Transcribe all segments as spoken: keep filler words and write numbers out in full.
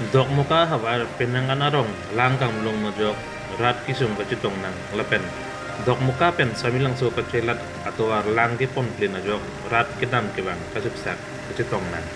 Dokmoka havar penang an arong lang kanglong ajok rat kesung kachetong nang lapen Dokmoka pen Samelangso kachelat atovar lang kepon plin ajok rat kedam kevang kachepsak kachetong nang.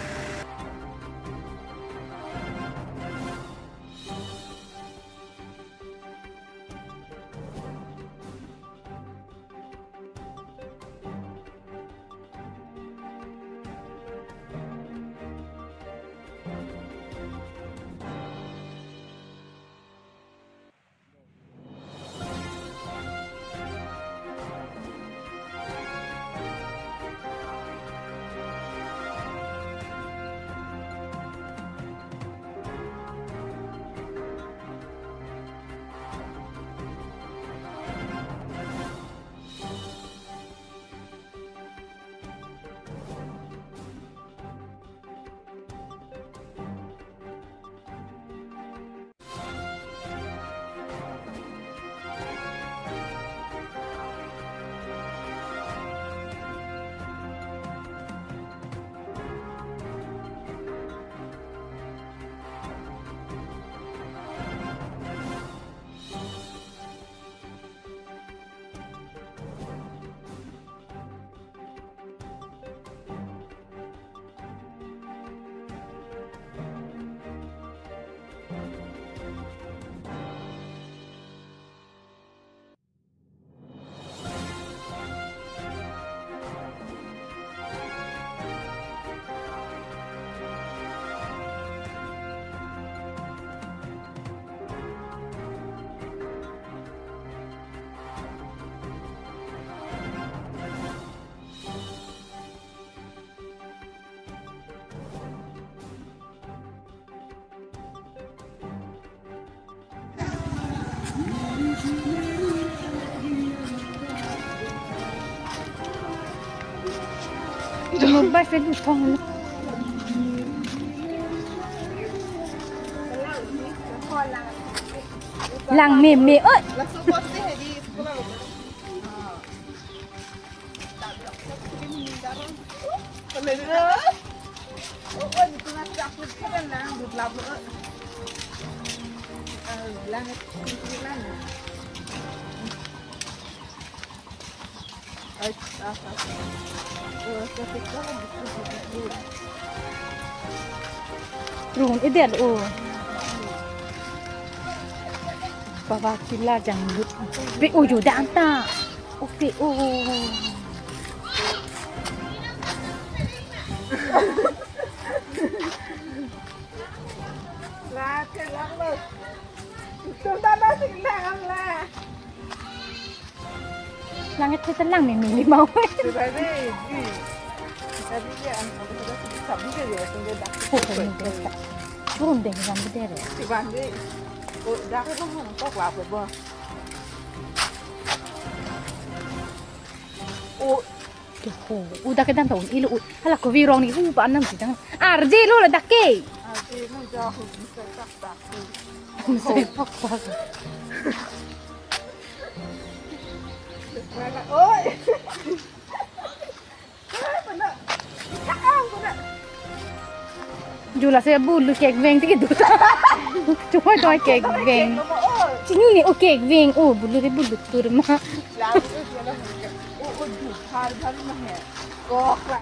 Lang meme, oi. Run idel o. Baba kila janglut. Pe o jo dan ta. Oke o. La ke lang lo. Tum ta ba sing lang la. Langit kita lang ni mili mau. Coba deh, di. Tapi dia anak aku sudah sedikit sabi dia, dia tinggal dak. Oh, ini dia. Turun deh, sampai dia deh. Coba deh. Oh, dak itu mau kok apa, Bos? Oh. Ke ho, udah kedam tahun ilu. Hala ko virong ni hu ba anam sidang. Arje lo la dak ke. Arje lo jauh bisa tak tak. Saya pakpak. Mana? Oi. Mana? Mana? Jula saya bulu kekveng tiki duta. Cuma tuh kekveng. Sini nih, oh, kekveng. Oh, bulu di bulu tur mah. Lalu dia lah. Oh, oh, duh, har har mah ya. Kok lah.